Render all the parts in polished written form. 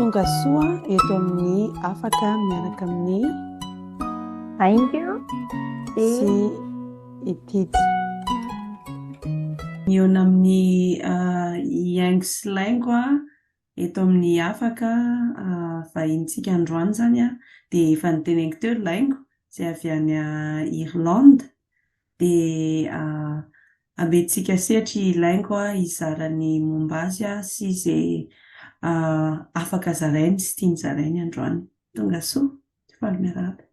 Tonga soa eto amin'ny afaka miaraka amin'ny Haingo sy i Tija. Mihaona amin'ny Haingo sy Laingo eto amin'ny afaka vahinintsika androany izany dia efa noteneniko teo Laingo izay avy any Irlande dia amentsika setry i Laingo hizara ny momba azy sy izay afaka zarainy sy tiany zarainy androany. Tonga soa, faly miarahaba.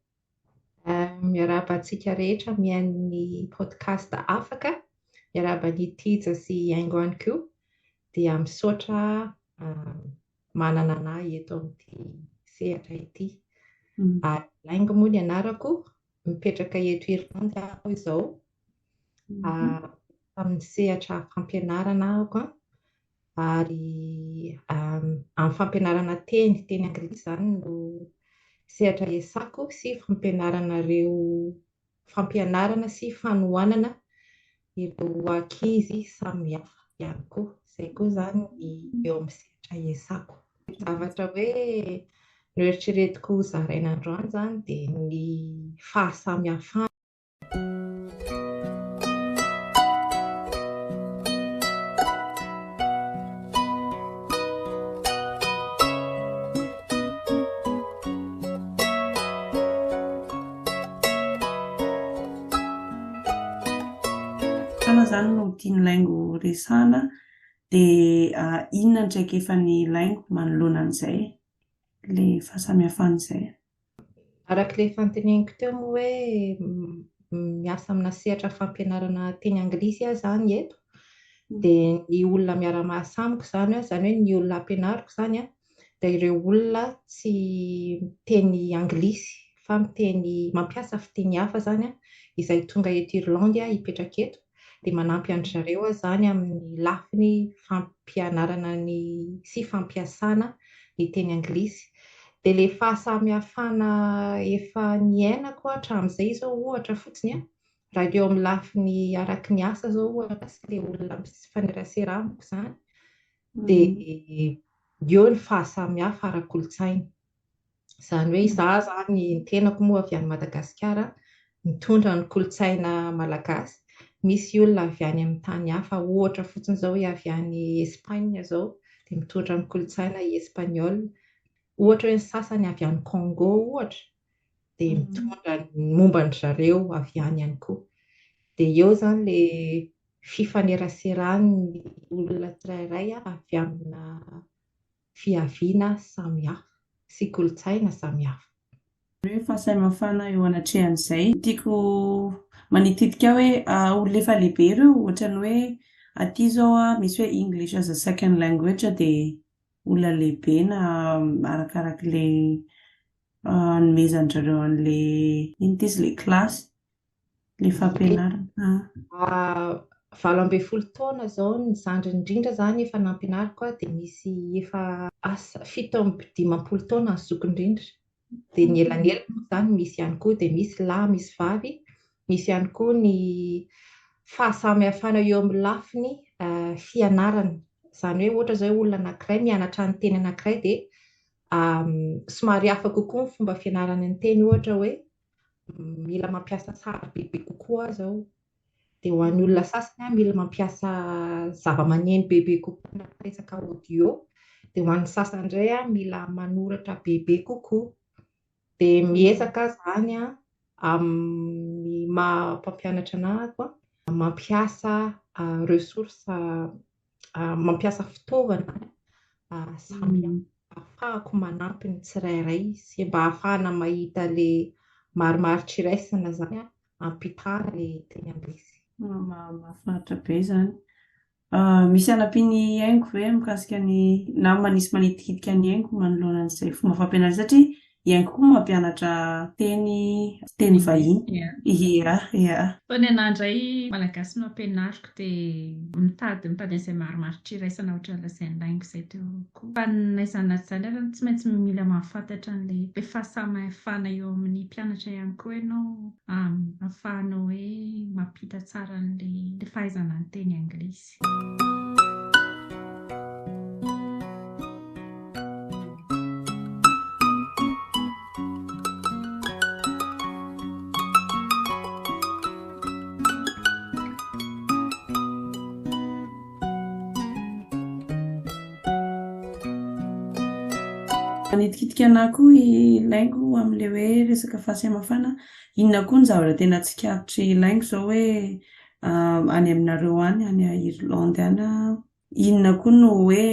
Miarahaba antsika rehetra mihaino ny podcast Afaka. Miarahaba an'i Tija sy i Haingo ihany koa. Dia misaotra manana anà eto amin'ity sehatra ity. Ary Laingo moa ny anarako, mipetraka eto Irlande aho izao. Amin'ny sehatra fampianarana aho ary amin'ny fampianarana teny, teny anglisy izany no sehatra iasako sy fampianarana ireo fampianarana sy fanohanana ireo ankizy samihafa ihany koa. Izay koa izany ny eo amin'ny sehatra iasako. Zavatra hoe noeritreretiko hozaraina androany izany dia ny fahasamihafana. Tana izany no tian'i Laingo resahana dia inona ny traikefan'i Laingo manoloana an'izay, ilay fahasamihafana izay? Araka ilay efa noteneniko teo moa hoe miasa amina sehatra fampianarana teny anglisy aho izany eto. Dia ny olona miara-miasa amiko izany, izany hoe ny olona ampianariko izany dia ireo olona tsy miteny anglisy fa miteny, mampiasa fiteny hafa izany izay tonga eto Irlandy hipetraka eto. Dia manampy an-dry zareo aho izany amin'ny lafiny fampianarana ny sy fampiasana ny teny anglisy. Dia ilay fahasamihafana efa niainako hatramin'izay izao ohatra fotsiny an, raha eo amin'ny lafiny araky ny asa izao ohatra sy ilay olona mifanerasera amiko izany, dia eo ny fahasamihafa ara-kolontsaina. Izany hoe izaho izany, ny tenako moa avy any Madagasikara, mitondra ny kolontsaina malagasy. Misy olona avy any amin'ny tany hafa, ohatra fotsiny izao hoe avy any Espagne izao, dia mitondra ny kolontsaina espagnol. Ohatra hoe ny sasany avy any Congo ohatra, dia mitondra ny momba an-dry zareo avy any ihany koa. Dia eo izany ilay fifaneraseran'ny olona tsirairay avy amina fiaviana samihafa sy kolontsaina samihafa. Hoe fahasamihafana eo anatrehan'izay. Tiako manititika ahy hoe olona efa lehibe ireo, ohatran'ny hoe aty izao misy hoe English as a second language dia olona lehibe na arakarak'ilay anomezan-dry zareo an'ilay, inona ity izy, ilay kilasy. Ilay fampianarana. 18 taona izao ny zandriny indrindra izany efa nampianariko aho dia misy efa asa 57 taona ny zokiny indrindra. Dia ny elanelany moa izany misy ihany koa dia misy lahy misy vavy, misy ihany koa ny fahasamihafana eo amin'ny lafiny fianarana. Izany hoe ohatra izao olona anankiray mianatra ny teny anankiray dia somary hafa kokoa ny fomba fianarany ny teny ohatra hoe mila mampiasa sary bebe kokoa aho izao. Dia ho an'ny olona sasany aho mila mampiasa zava-maneno bebe kokoa na resaka audio. Dia ho an'ny sasany indray aho mila manoratra bebe kokoa. Dia miezaka aho izany amin'ny maha mpampianatra anahako mampiasa ressources mampiasa fitaovana samihafa ahafahako manampy ny tsirairay sy mba ahafahana mahita ilay marimaritra iraisana izany ampitahana ilay teny anglisy. Mahafinaritra be izany. Misy hanampian'i Haingo ve mikasika ny na manisy manitikitika an'i Haingo manoloana an'izay fomba fampianarana izay satria i Haingo koa mampianatra teny teny vahiny. Ia, ia. Fa ny anà indray malagasy no ampianariko dia mitady mitady an'izay marimaritra iraisana ohatran'ny lazain'i Laingo izay teo koa. Fa na izany na tsy izany ary tsy maintsy mila mahafantatra an'ilay ilay fahasamihafana eo amin'ny mpianatra ihany koa ianao ahafahanao hoe mampita tsara an'ilay fahaizana ny teny anglisy. Manitikitika anà koa i Laingo amin'ilay hoe resaka fahasemafana. Inona koa ny zavatra tena tsikaritr'i Laingo izao hoe any aminareo any, any Irlande any, inona koa no hoe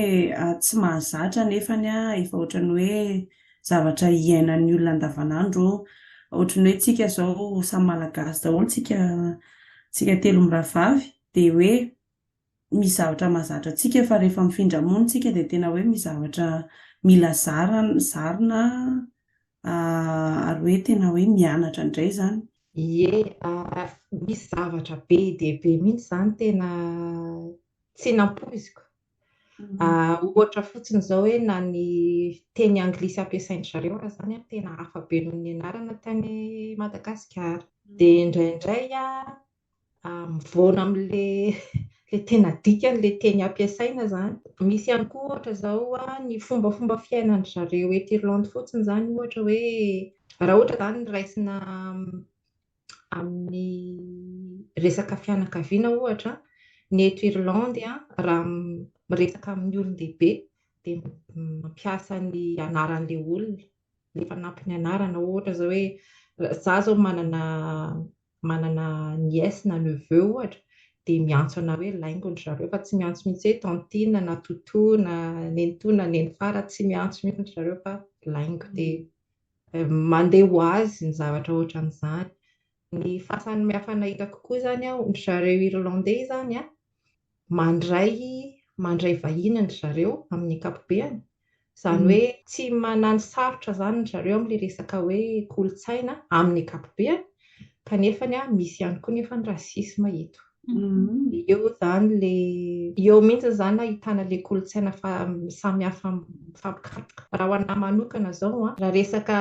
tsy mahazatra nefany efa ohatran'ny hoe zavatra iainan'ny olona andavanandro. Ohatran'ny hoe tsika izao samy Malagasy daholo tsika tsika telo mirahavavy dia hoe misy zavatra mahazatra antsika fa rehefa mifindra monina isika dia tena hoe misy zavatra mila zarana zarina ary hoe tena hoe mianatra indray izany. Ie, misy zavatra be dia be mihitsy izany tena tsy nampoiziko. Ohatra fotsiny izao hoe na ny teny anglisy ampiasain-dry zareo aza izany tena hafa be noho ny nianarana tany Madagasikara. Dia indraindray mivoana amin'ilay ilay tena dikan'ilay teny ampiasaina izany. Misy ihany koa ohatra izao ny fombafomba fiainan-dry zareo eto Irlande fotsiny izany ohatra hoe raha ohatra izany raisina amin'ny resaka fianakaviana ohatra, ny eto Irlande raha miresaka amin'ny olon-dehibe dia mampiasa ny anaran'ilay olona, ilay fanampin'ny anarana ohatra izao hoe izaho izao manana manana nièce na neveu ohatra dia miantso anà hoe laingony ry zareo fa tsy miantso mihitsy hoe tantine na toutou na nenitoa na nenifara, tsy miantso mihitsy ry zareo fa laingo dia mandeha ho azy ny zavatra ohatran'izany. Ny fahasamihafana hitako koa izany an, ry zareo Irlandais izany an, mandray mandray vahiny an-dry zareo amin'ny ankapobeany. Izany hoe tsy manano sarotra izany ry zareo amin'ilay resaka hoe kolontsaina amin'ny ankapobeany, kanefa misy ihany koa nefa ny racisme eto. Eo izany ilay, eo mihitsy izany ahitana ilay kolontsaina samy hafa mifampikatroka. Raha ho an'ahy manokana izao an, raha resaka,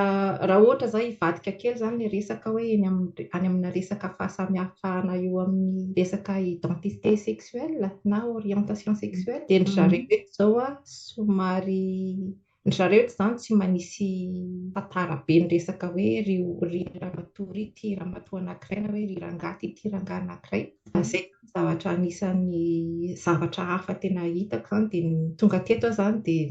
raha ohatra izao hivadika kely izany ilay resaka hoe eny amin'ny, any amina resaka fahasamihafana eo amin'ny resaka identité sexuelle na orientation sexuelle dia ry zareo eto izao an, somary, ry zareo eto izany tsy manisy tantara be ny resaka hoe ry ry ramatoa ry tia ramatoa anankiray na hoe ry rangahy ity tia rangahy anankiray. Izay izany zavatra anisan'ny zavatra hafa tena hitako izany dia ny tonga teto aho izany dia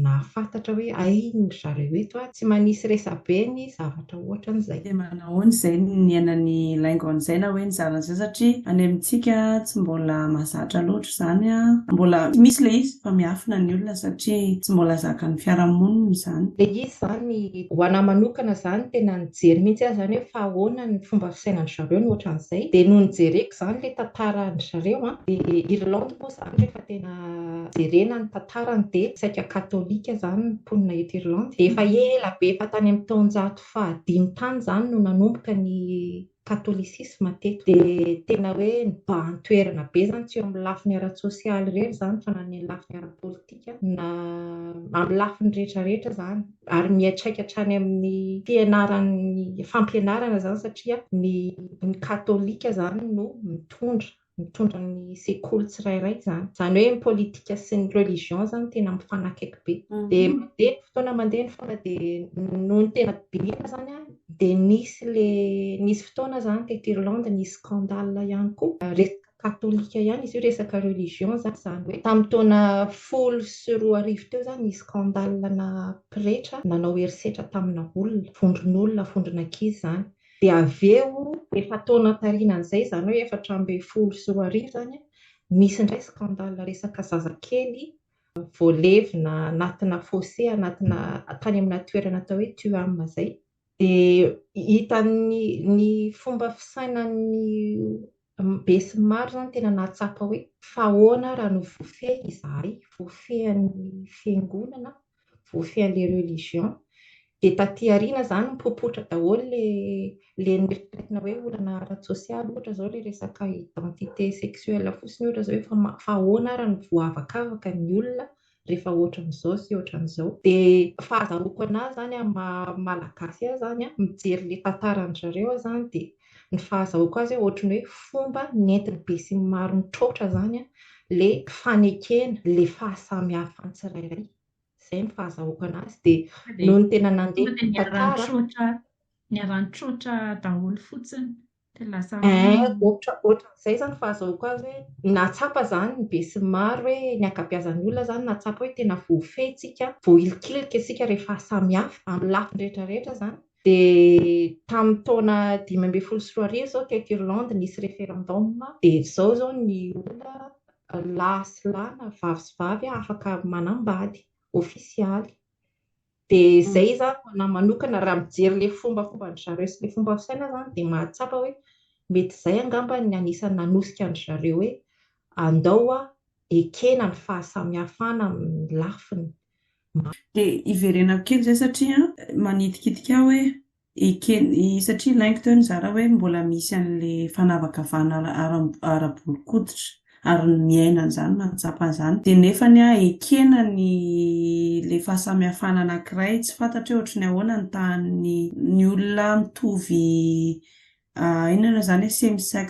nahafantatra hoe hay ry zareo eto tsy manisy resabe ny zavatra ohatran'izay. Dia manahoana izay ny niainan'i Laingo an'izay na hoe nizara an'izay satria any amintsika tsy mbola mahazatra loatra izany an, mbola misy ilay izy fa miafina ny olona satria tsy mbola zakan'ny fiarahamonina izany. Ilay izy izany ho an'ahy manokana izany tena nijery mihitsy aho izany hoe fa ahoana ny fomba fisainan-dry zareo no ohatran'izay. Dia nony jereko izany ilay tantaran-dry zareo an, dia Irlande moa izany rehefa tena jerena ny tantarany dia saika katolika izany ny mponina eto Irlande. Dia efa ela be efa tany amin'ny taonjato fahadimy tany izany no nanomboka ny katolisisma teto. Dia tena hoe nibahan-toerana be izany tsy eo amin'ny lafiny ara-tsosialy irery izany fa na ny lafiny ara-politika na amin'ny lafiny rehetra rehetra izany ary miantraika hatrany amin'ny fianaran'ny fampianarana izany satria ny ny katolika izany no mitondra mitondra ny sekoly tsirairay izany. Izany hoe ny politika sy ny religion izany tena mifanakaiky be. Dia mandeha ny fotoana mandeha ny fotoana dia nony tena dinihina izany an, dia nisy ilay nisy fotoana izany teto Irlande nisy scandale ihany koa, resaka katolika ihany izy io, resaka religion izany, izany hoe tamin'ny taona 2010 teo izany nisy scandale-na pretra nanao herisetra tamina olona, vondron'olona, vondron'ankizy izany. Dia avy eo, efa-taona taorianan'izay, izany hoe 2014 izany, nisy indray scandale resaka zazakely voalevina anatina fossé, anatina, tany amina toerana atao hoe Tuam izay. Dia hitan'ny ny fomba fisainan'ny besinimaro izany tena nahatsapa hoe fa ahoana raha no voafehy izahay, voafehin'ny fiangonana, voafehin'ilay religion. Dia taty aoriana izany mipoipoitra daholo ilay ilay noeritreretina hoe olana ara-tsosialy ohatra izao ilay resaka identité sexuelle fotsiny ohatra izao hoe fa fa ahoana ary no voahavakavaka ny olona rehefa ohatran'izao sy ohatran'izao. Dia fahazahoako an'ahy izany amin'ny maha malagasy ahy izany an, mijery ilay tantaran-dry zareo aho izany dia ny fahazahoako azy hoe ohatran'ny hoe fomba nentin'ny besinimaro nitroatra izany an, ilay fanekena, ilay fahasamihafan'ny tsirairay. Izay no fahazahoako an'azy. Dia nony tena nandeha ny tantara. Niara-nitroatra daholo fotsiny. Dia lasa hoe. Ein, ohatra ohatran'izay izany fahazahoako azy hoe nahatsapa izany ny besinimaro hoe ny ankabeazan'ny olona izany nahatsapa hoe tena voafehy isika, voahilikilika isika rehefa samy hafa amin'ny lafiny rehetra rehetra izany. Dia tamin'ny taona 2015 izao teto Irlande nisy référendum dia izao izao ny olona lahy sy lahy na vavy sy vavy afaka manambady ofisialy. Dia izay izany ho anahy manokana raha mijery ilay fombafomban-dry zareo sy ilay fomba fisaina izany dia mahatsapa hoe mety izay angamba ny anisan'ny nanosika an-dry zareo hoe andao ekena ny fahasamihafana amin'ny lafiny maro. Dia hiverenako kely izay satria manitikitika ahy hoe Ekeny, satria ilaiko teo nizara hoe mbola misy an'le fanavakavahana ara-bolon-koditra ary ny miaina an'izany, mahatsapa an'izany. Dia nefany an, ekena ny le fahasamihafana anankiray, tsy fantatro hoe ohatry ny ahoana ny tahan'ny ny olona mitovy inona izany hoe same sex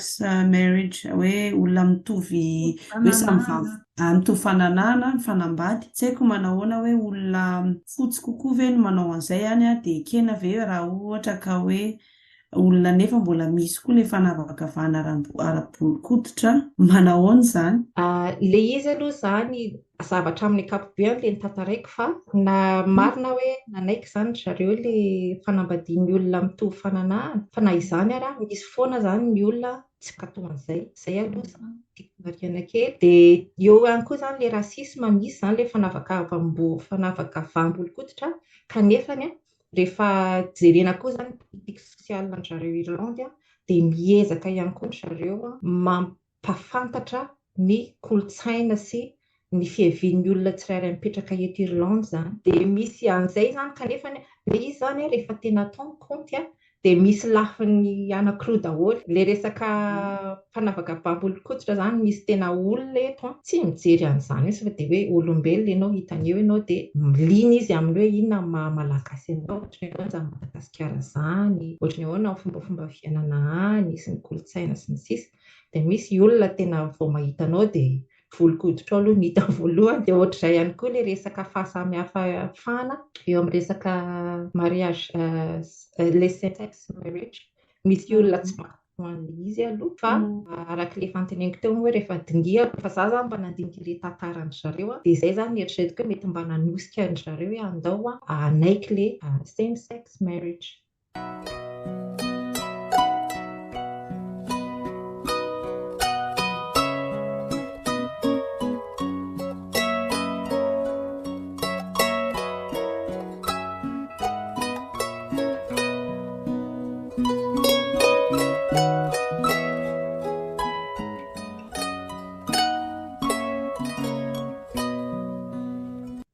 marriage, hoe olona mitovy hoe samy vavy mitovy fananahana, mifanambady. Tsy haiko manahoana hoe olona fotsy kokoa ve no manao an'izay any dia ekena ve raha ohatra ka hoe olona nefa mbola misy koa ilay fanavakavahana ara-bolon-koditra, manahoana izany? Ilay izy aloha izany zavatra amin'ny ankapobeny ilay notantaraiko fa na marina hoe nanaiky izany ry zareo ilay fanambadian'ny olona mitovy fananahana fa na izany ara misy foana izany ny olona tsy mankatò an'izay. Izay aloha izany tiako marihana kely. Dia eo ihany koa izany ilay racisme, misy izany ilay fanavakavaham-bolon-koditra kanefany rehefa jerena koa izany ny politique sociale an-dry zareo Irlande dia miezaka ihany koa ry zareo mampahafantatra ny kolontsaina sy ny fiavian'ny olona tsirairay mipetraka eto Irlande izany. Dia misy an'izay izany kanefa ilay izy izany rehefa tena atao ny kaonty dia misy lafiny anankiroa daholo. Ilay resaka fanavakavaham-bolon-koditra izany misy tena olona eto tsy mijery an'izany mihitsy fa dia hoe olombelona ianao, hitany eo ianao dia liana izy amin'ny hoe inona ny maha malagasy anao, ohatry ny ahoana izany Madagasikara izany, ohatry ny ahoana ny fombafomba fiainana any sy ny kolontsaina sy ny sisa. Dia misy olona tena vao mahita anao dia volon-koditrao aloha no hita voalohany. Dia ohatr'izay ihany koa ilay resaka fahasamihafana eo amin'ny resaka mariage, ilay same sex marriage. Misy olona tsy mankatò an'ilay izy aloha fa araka ilay efa noteneniko teo hoe rehefa dinihako, fa izaho izany mba nandinika ilay tantaran-dry zareo dia izay izany no eritreretiko hoe mety mba nanosika an-dry zareo hoe andao hanaiky ilay same sex marriage.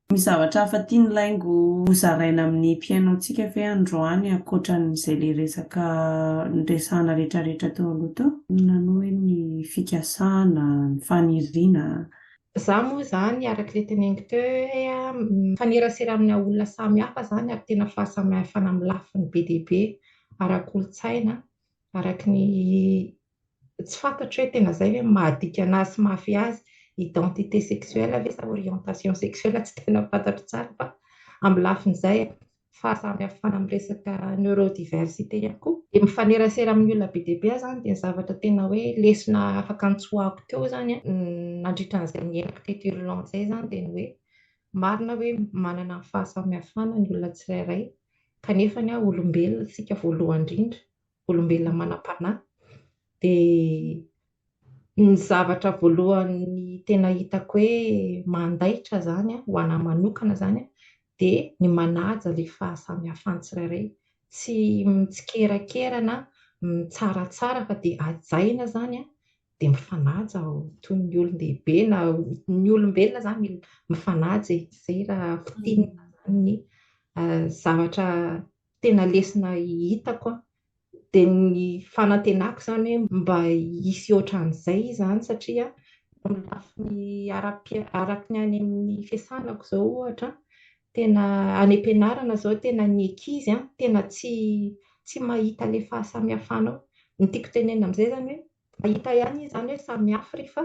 Misy zavatra hafa tian'i Laingo hozaraina amin'ny mpihaino antsika ve androany ankoatran'izay ilay resaka niresahana rehetrarehetra teo aloha teo? Inona no hoe ny fikasana, ny faniriana? Izaho moa izany araka ilay teneniko teo hoe mifanerasera amina olona samy hafa izany ary tena fahasamihafana amin'ny lafiny be dia be ara-kolontsaina, araka ny tsy fantatro hoe tena izay ve no mahadika anazy sy mahafehy azy, identité sexuelle ve sa orientation sexuelle tsy tena fantatro tsara fa amin'ny lafin'izay fahasamihafana amin'ny resaka neurodiversité ihany koa. Dia mifanerasera amin'ny olona be dia be aho izany dia ny zavatra tena hoe lesona afaka nitsoahako teo izany nandritra an'izay niainako teto Irlande izay izany dia ny hoe marina hoe manana ny fahasamihafana ny olona tsirairay kanefa olombelona isika voalohany indrindra olombelona manam-panahy dia ny zavatra voalohany tena hitako hoe mandaitra izany ho anahy manokana izany dia ny manaja ilay fahasamihafan'ny tsirairay. Tsy mitsikerakera na mitsaratsara fa dia hajaina izany dia mifanaja toy ny olon-dehibe na ny olombelona izany mila mifanaja e. Izay raha fintinina izany ny zavatra tena lesona hitako dia ny fanantenako izany hoe mba hisy ohatran'izay izany satria amin'ny lafiny araka ny any amin'ny fiasanako izao ohatra, tena any am-pianarana izao tena ny ankizy tena tsy tsy mahita ilay fahasamihafana ao. Ny tiako tenenina amin'izay izany hoe mahita ihany izy izany hoe samy hafa re fa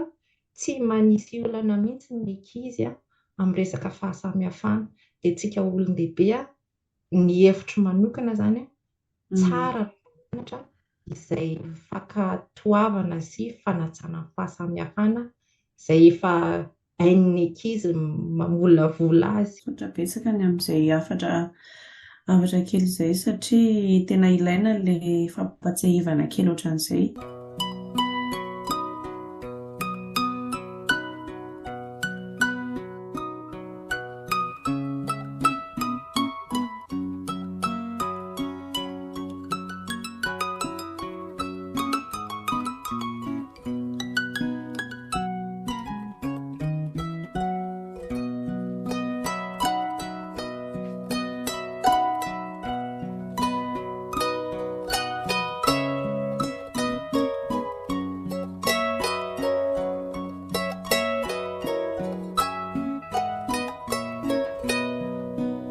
tsy manisy olana mihitsy ny ankizy amin'ny resaka fahasamihafana. Dia tsika olon-dehibe ny hevitro manokana izany, tsara ny mianatra. izay fankatoavana sy fanajana ny fahasamihafana izay efa hain'ny ankizy mamolavola azy. Misaotra betsaka ny amin'izay hafatra hafatra kely izay satria tena ilaina ilay fampatsiahivana kely ohatran'izay.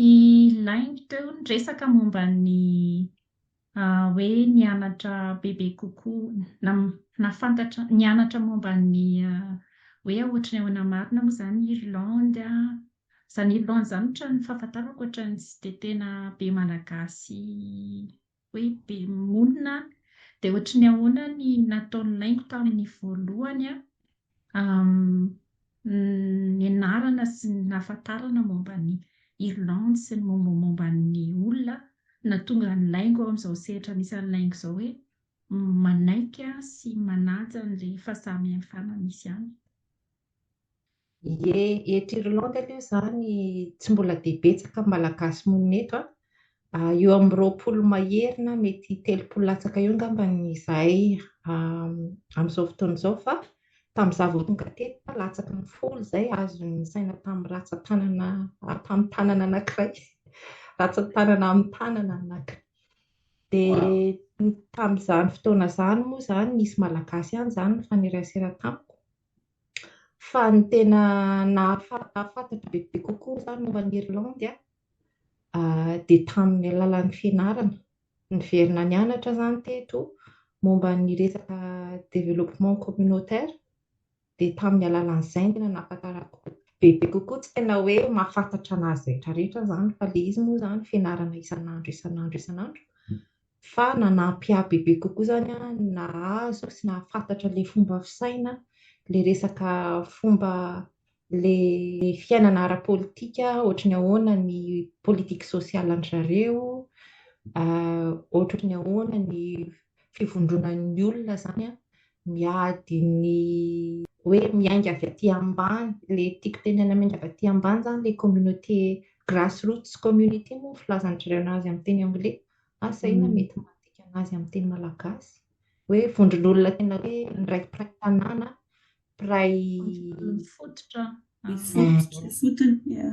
Ilainy teo ny resaka momba ny hoe nianatra bebe kokoa, nahafantatra, nianatra momba ny hoe ohatran'ny ahoana marina moa izany Irlande. Izany Irlande izany ohatran'ny fahafantarako ohatran'ny tsy dia tena be Malagasy hoe be monina any. Dia ohatran'ny ahoana ny nataon'i Laingo tamin'ny voalohany nianarana sy nahafantarana momba an'i Irlande sy ny mombamomba ny olona nahatonga an'i Laingo amin'izao sehatra misy an'i Laingo izao hoe manaiky sy manaja an'ilay fahasamihafana misy any. Ie, eto Irlande aloha izany tsy mbola dia betsaka ny Malagasy monina eto an. Eo amin'ny 20 mahery na mety 30 latsaka eo angamba ny izahay amin'izao fotoana izao fa tamin'izaho vao tonga teto latsaky ny folo izay azo nisaina tamin'ny ratsan-tanana tamin'ny tanana anankiray. Ratsan-tanana amin'ny tanana anankiray. Dia tamin'izany fotoana izany moa izany nisy Malagasy ihany izany nifanerasera tamiko. Fa ny tena nahafantatra bebe kokoa izany momba an'i Irlande dia tamin'ny alalan'ny fianarana. Niverina nianatra izany teto momba ny resaka développement communautaire dia tamin'ny alalan'izay no tena nahafantarako bebe kokoa. Tsy tena hoe mahafantatra an'azy rehetra rehetra izany fa ilay izy moa izany fianarana isan'andro isan'andro isan'andro. Fa nanampy ahy bebe kokoa izany aho nahazo sy nahafantatra ilay fomba fisaina, ilay resaka fomba, ilay fiainana ara-politika, ohatry ny ahoana ny politique sociale an-dry zareo, ohatry ny ahoana ny fivondronan'ny olona izany an, miady ny hoe miainga avy aty ambany, ilay tiako tenenina miainga avy aty ambany izany ilay communauté grassroots community moa ny filazan-dry zareo an'azy amin'ny teny anglais. Asa inona mety mahadika an'azy amin'ny teny malagasy? Hoe vondron'olona tena hoe mpiray mpiray tanàna, mpiray... Mifototra. Mifototra, ifotony, ia.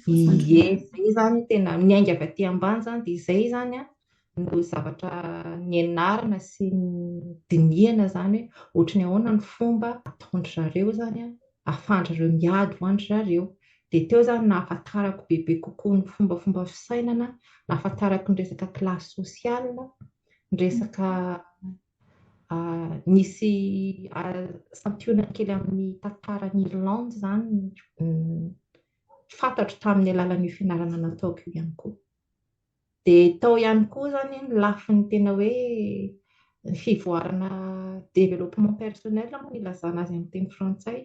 Ie, izay izany tena miainga avy aty ambany izany dia izay izany an no zavatra nianarana sy nodinihana izany hoe ohatry ny ahoana ny fomba ataon-dry zareo izany an, ahafahan-dry zareo miady ho an-dry zareo. Dia teo izany nahafantarako bebe kokoa ny fombafomba fisainana, nahafantarako ny resaka classe sociale, ny resaka nisy santionany kely amin'ny tantaran'i Irlande izany fantatro tamin'ny alalan'io fianarana nataoko io ihany koa. Dia tao ihany koa izany ny lafiny tena hoe ny fivoarana développement personnel moa no ilazana azy amin'ny teny frantsay.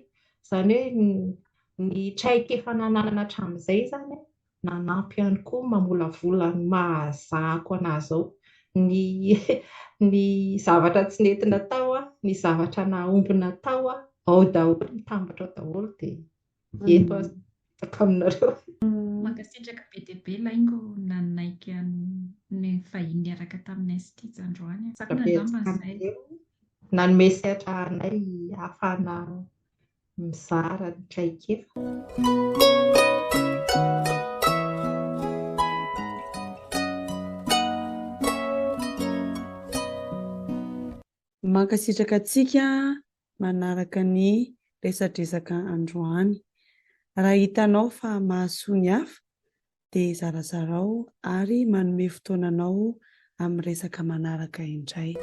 Izany hoe ny traikefa nananana hatramin'izay izany nanampy ihany koa mamolavola ny maha zahako an'ahy izao. Ny ny zavatra tsy nety natao, ny zavatra nahomby natao, ao daholo, mitambatra ao daholo dia eto aho miresaka aminareo. Mankasitraka be dia be Laingo nanaiky ny vahiny niaraka taminay sy Tija androany. Sakana angamba izay. Nanome sehatra anay ahafahana mizara ny traikefa. Mankasitraka antsika manaraka ny resadresaka androany. Raha hitanao fa mahasoa ny hafa dia zarazarao ary manome fotoana anao amin'ny resaka manaraka indray.